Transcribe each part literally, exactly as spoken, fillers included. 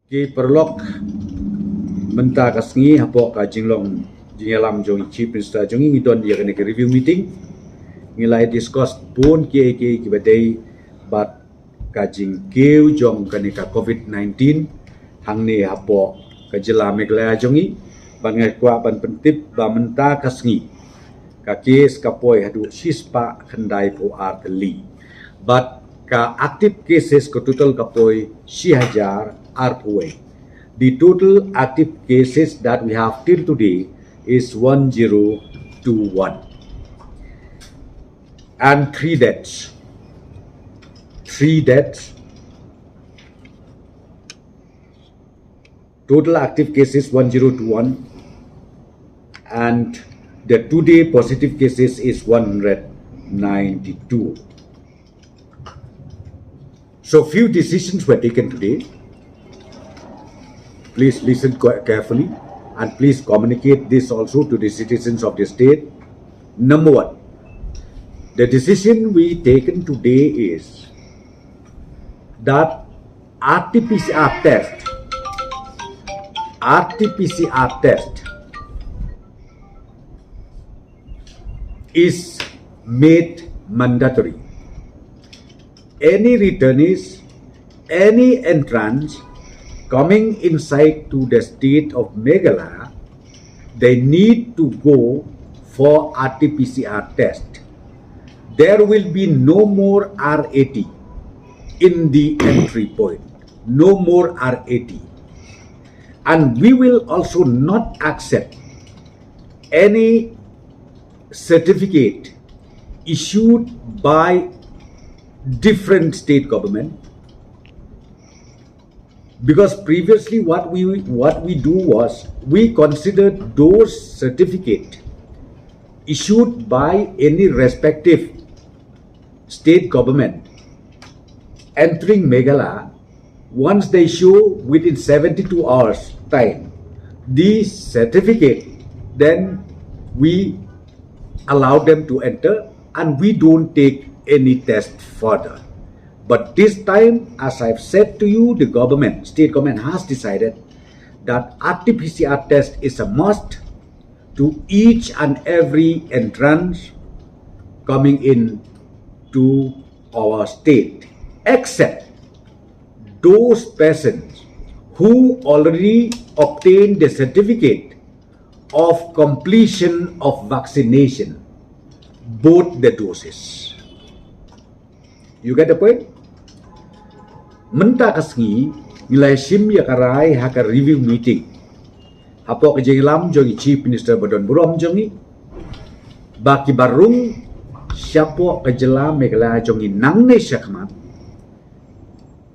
Ki paralok, mynta ka sngi hapoh ka jinglong jingïalam jong i Chief Minister jong i, ngi don ïa kane ka review meeting. Ngi la discuss bun kiei kiei kiba dei bad ka jingkiew jong kane ka covid nineteen hangne hapoh ka jylla Meghalaya jong i. Bad nga kwah ban pyntip ba mynta ka sngi ka case ka poi haduh shispah khyndai phew ar tylli. Bad ka active cases ka total ka poi shi hajar arphew wei. The total active cases that we have till today is one zero two one. And three deaths. Three deaths. Total active cases one zero two one, and the today positive cases is one hundred ninety-two. So few decisions were taken today. Please listen carefully and please communicate this also to the citizens of the state. Number one, the decision we taken today is that R T P C R test, R T P C R test is made mandatory. Any returnees, any entrants coming inside to the state of Meghalaya, they need to go for R T P C R test. There will be no more R A T in the entry point. No more R A T. And we will also not accept any certificate issued by different state government, because previously what we what we do was we considered those certificate issued by any respective state government entering Meghalaya, once they show within seventy-two hours time the certificate, then we allow them to enter and we don't take any test further. But this time, as I've said to you, the government, state government has decided that R T P C R test is a must to each and every entrance coming in to our state, except those persons who already obtained the certificate of completion of vaccination, both the doses. You get the point? Mynta ka sngi ngi la shim ïa ka rai ha ka review meeting hapoh ka jingïalam jong i Chief Minister ba don burom jong i, ba ki barung shapoh ka jylla Meghalaya jong i nangne shakhmat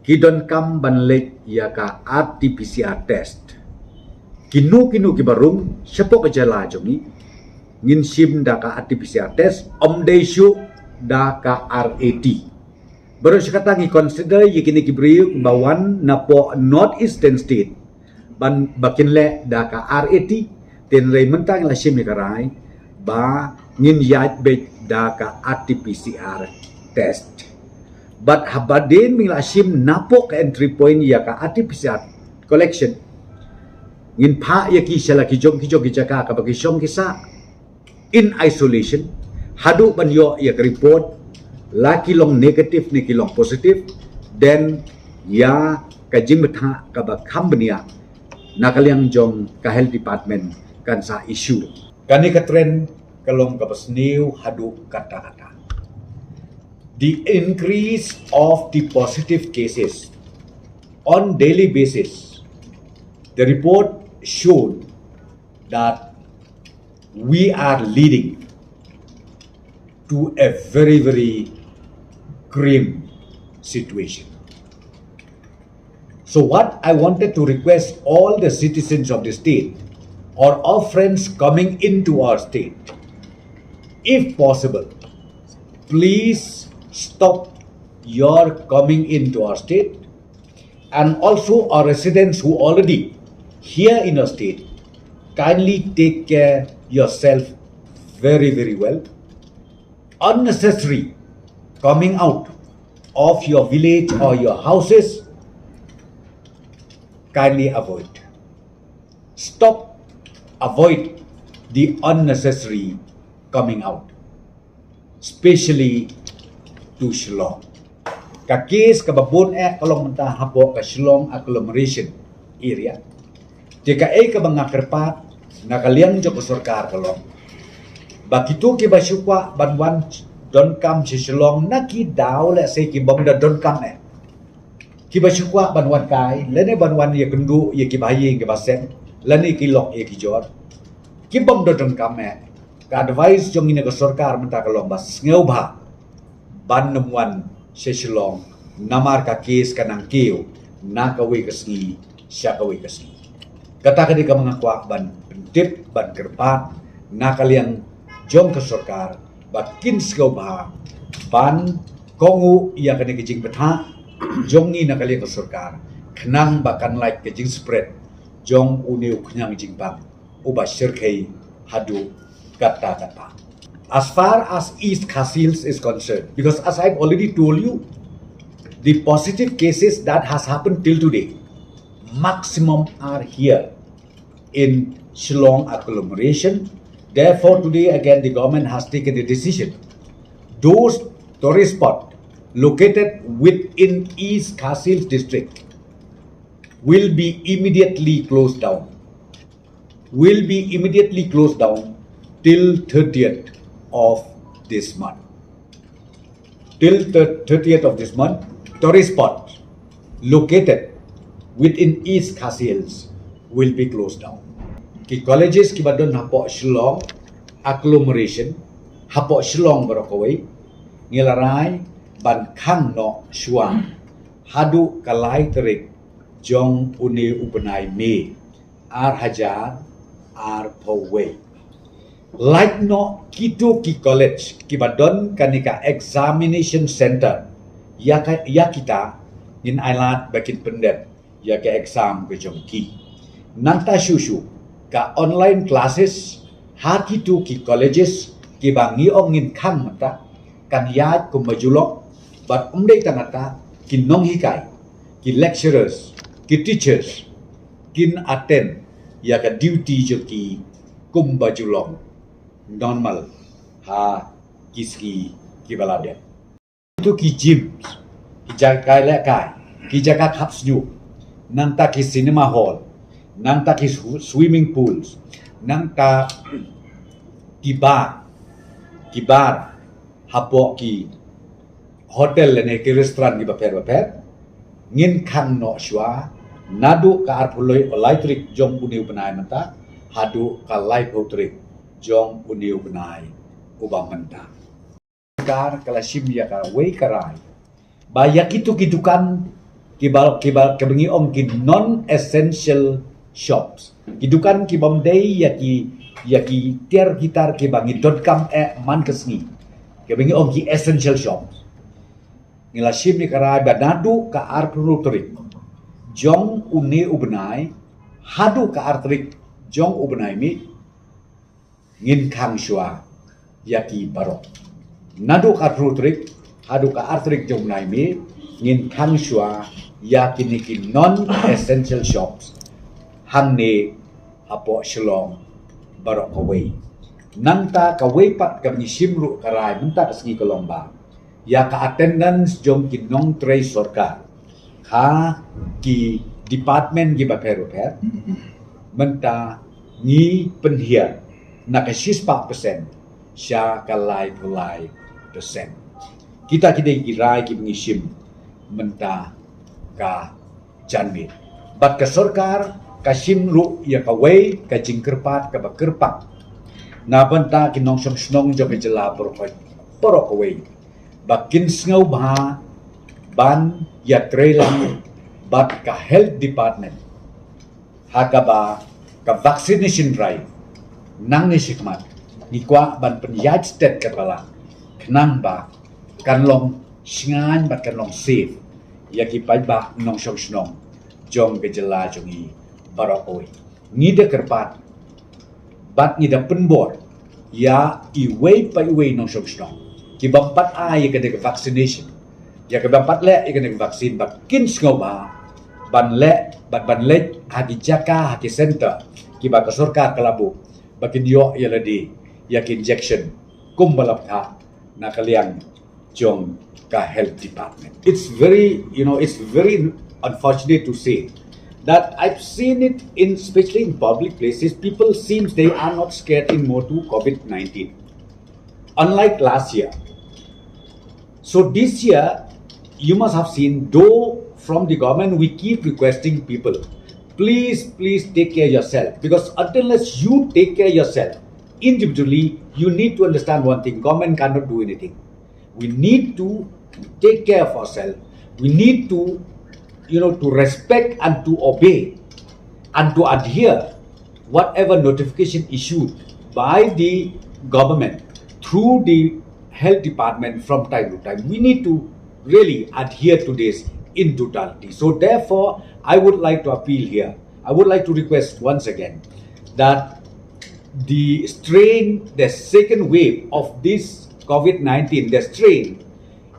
ki donkam ban leit ïa ka R T P C R test. Kino kino ki barung shapoh ka jylla jong i, ngin shim da ka R T P C R test, ym dei shuh da ka R A T. Baroh shi katta ngi consider ïa kine ki briew ba wan napoh North Eastern State ban ba kin leh da ka R A T. Hynrei mynta ngi la shim ïa ka rai ba ngin ïaid beit da ka R T P C R test. Bad haba dei ba ngi la shim napoh ka entry point ïa ka R T P C R collection, ngin phah ïa ki sha la ki jong ki jong ki jaka kaba ki shong ki sah in isolation haduh ban ïoh ïa ka report, la ki long negative ne ki long positive, then ïa ka jingbthah kaba kham bniah na ka liang jong ka health department kan sa issue. Kane ka trend ka long kaba sniew haduh katta katta. The increase of the positive cases on daily basis, the report showed that we are leading to a very, very grim situation. So what I wanted to request all the citizens of the state or our friends coming into our state, if possible, please stop your coming into our state, and also our residents who already here in our state, kindly take care yourself very, very well. Unnecessary coming out of your village or your houses Kindly avoid. Stop, avoid the unnecessary coming out, especially to Shillong. Ka case kaba bun eh ka long mynta hapoh ka Shillong agglomeration area. Te kaei kaba nga kyrpad na ka liang jong ka sorkar ka long ba kito kiba shu kwah ban wan donkam sha Shillong na ki daw lehse ki bym da donkam eh, kiba shu kwah ban wan kai lane ban wan ïakynduh ïa kiba ha ïing kiba sem lane ki lok ïa ki jor, ki bym da donkam eh. Ka advice jong ngi na ka sorkar mynta ka long ba sngewbha ban nym wan sha Shillong namar ka case ka nang kiew na kawei ka sngi sha kawei ka sngi. Kata ka dei kaba nga kwah ban pyntip, ban kyrpad na ka liang jong ka sorkar ba kin sngewbha ban kohnguh ïa kane ka jingbthah jong ngi na ka liang ka sorkar, khnang ba kan lait ka jingspread jong une u khñiang jingpang uba shyrkhei haduh katta katta. As far as East Khasi Hills is concerned, because as I've already told you, the positive cases that has happened till today, maximum are here in Shillong agglomeration. Therefore, today again the government has taken a decision. Those tourist spot located within East Khasi Hills district will be immediately closed down. Will be immediately closed down till thirtieth of this month. Till the thirtieth of this month, tourist spot located within East Khasi Hills will be closed down. Ki colleges kiba don hapoh Shillong agglomeration, hapoh Shillong baroh kawei, ngi la rai ban khang noh shuwa haduh ka lai tarik jong une u bnai May, ar hajar arphew wei. Lait noh kito ki college kiba don kane ka examination center, ïa ka, ïa kita ngin ailad ba kin pyndep ïa ka exam ka jong ki. Nangta shuh shuh ka online classes ha kito ki colleges kiba ngi ong ngin khang mynta kan ïaid kumba ju long, bad ym dei tang kata, ki nonghikai, ki lecturers, ki teachers kin attend ïa ka duty jong ki kumba ju long normal ha ki sngi kiba la dep. Kito ki gyms, ki jaka lehkai, ki jaka khap shñiuh, nangta ki cinema hall, nangta ki sw-, swimming pools, nangta ki bar, ki bar hapoh ki hotel lane ki restaurant kiba pher ba pher, ngin khang noh shuwa naduh ka arphew lai tarik jong une u bnai mynta haduh ka laiphew tarik jong une u bnai uba mynta. Sorkar ka la shim ïa kawei ka rai ba ïa kito ki dukan kiba, kiba, kiba ngi ong ki non essential shops, ki dukan kibym dei ïa ki, ïa ki tiar ki tar kiba ngi donkam eh man ka sngi, kiba ngi ong ki essential shops, ngi la shim ïa ka rai ba naduh ka arphew tarik jong une u bnai haduh ka ar tarik jong u bnai May, ngin khang shuwa ïa ki baroh. Naduh ka arphew tarik haduh ka ar tarik jong u bnai May, ngin khang shuwa ïa kine ki non essential shops hangne hapoh Shillong baroh kawei. Nangta kawei pat kaba ngi shim ruh ka rai mynta ka sngi ka long ba ïa ka attendance jong ki nongtrei sorkar ha ki department kiba pher ba pher, mynta ngi pynhiar na ka shispah percent sha ka laiphew lai percent. Kita ki dei ki rai kiba ngi shim mynta ka janmiet. Bad ka sorkar ka shim ruh ïa kawei ka jingkyrpad kaba kyrpang na bynta ki nongshong shnong jong ka jylla baroh, baroh kawei ba kin sngewbha ban ïatrei lang bad ka health department ha kaba ka vaccination drive nangne shakhmat ngi kwah ban pynïaid stet katba lah, khnang ba kan long shngaiñ bad kan long safe ïa ki paidbah nongshong shnong jong ka jylla jong ngi baroh kawei. Ngi da kyrpad bad ngi da pynbor ïa iwei pa iwei nongshong shnong kibym pat ai ïa kane ka vaccination, ïa kibym pat leh ïa kane ka vaccine, ba kin sngewbha ban leh, ban ban leh ha ki jaka, ha ki center kiba ka sorkar ka la buh ba kin ïoh ïa lade ïa ki injection kum ba la pynbna na ka liang jong ka health department. It's very, you know, it's very unfortunate to say that I've seen it in, especially in public places, people seems they are not scared anymore to COVID nineteen, unlike last year. So this year, you must have seen, though from the government we keep requesting people, please, please take care yourself, because until unless you take care yourself individually, you need to understand one thing: government cannot do anything. We need to take care of ourselves. We need to, you know, to respect and to obey and to adhere whatever notification issued by the government through the health department from time to time. We need to really adhere to this in totality. So therefore, I would like to appeal here. I would like to request once again that the strain, the second wave of this COVID nineteen, the strain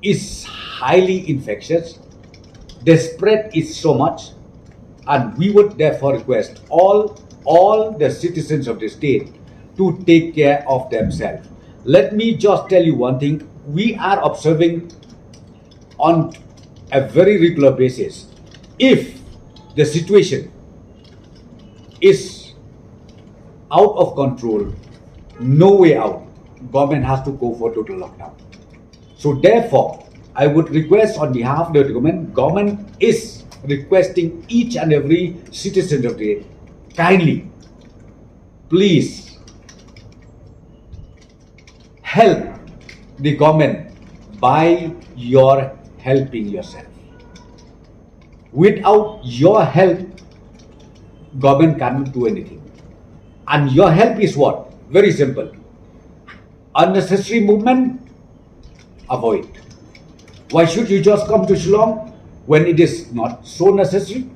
is highly infectious. The spread is so much, and we would therefore request all, all the citizens of the state to take care of themselves. Let me just tell you one thing. We are observing on a very regular basis if the situation is out of control, no way out, government has to go for total lockdown. So therefore, I would request on behalf of the government, government is requesting each and every citizen of the, kindly, please help the government by your helping yourself. Without your help, government cannot do anything. And your help is what? Very simple. Unnecessary movement, avoid. Why should you just come to Shillong when it is not so necessary?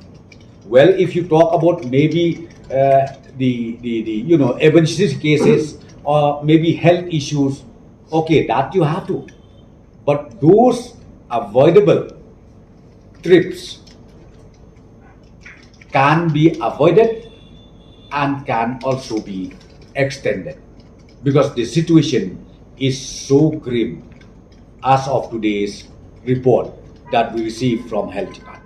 Well, if you talk about maybe uh, the, the, the, you know, emergency cases or maybe health issues, okay, that you have to. But those avoidable trips can be avoided and can also be extended, because the situation is so grim as of today's report that we received from health department.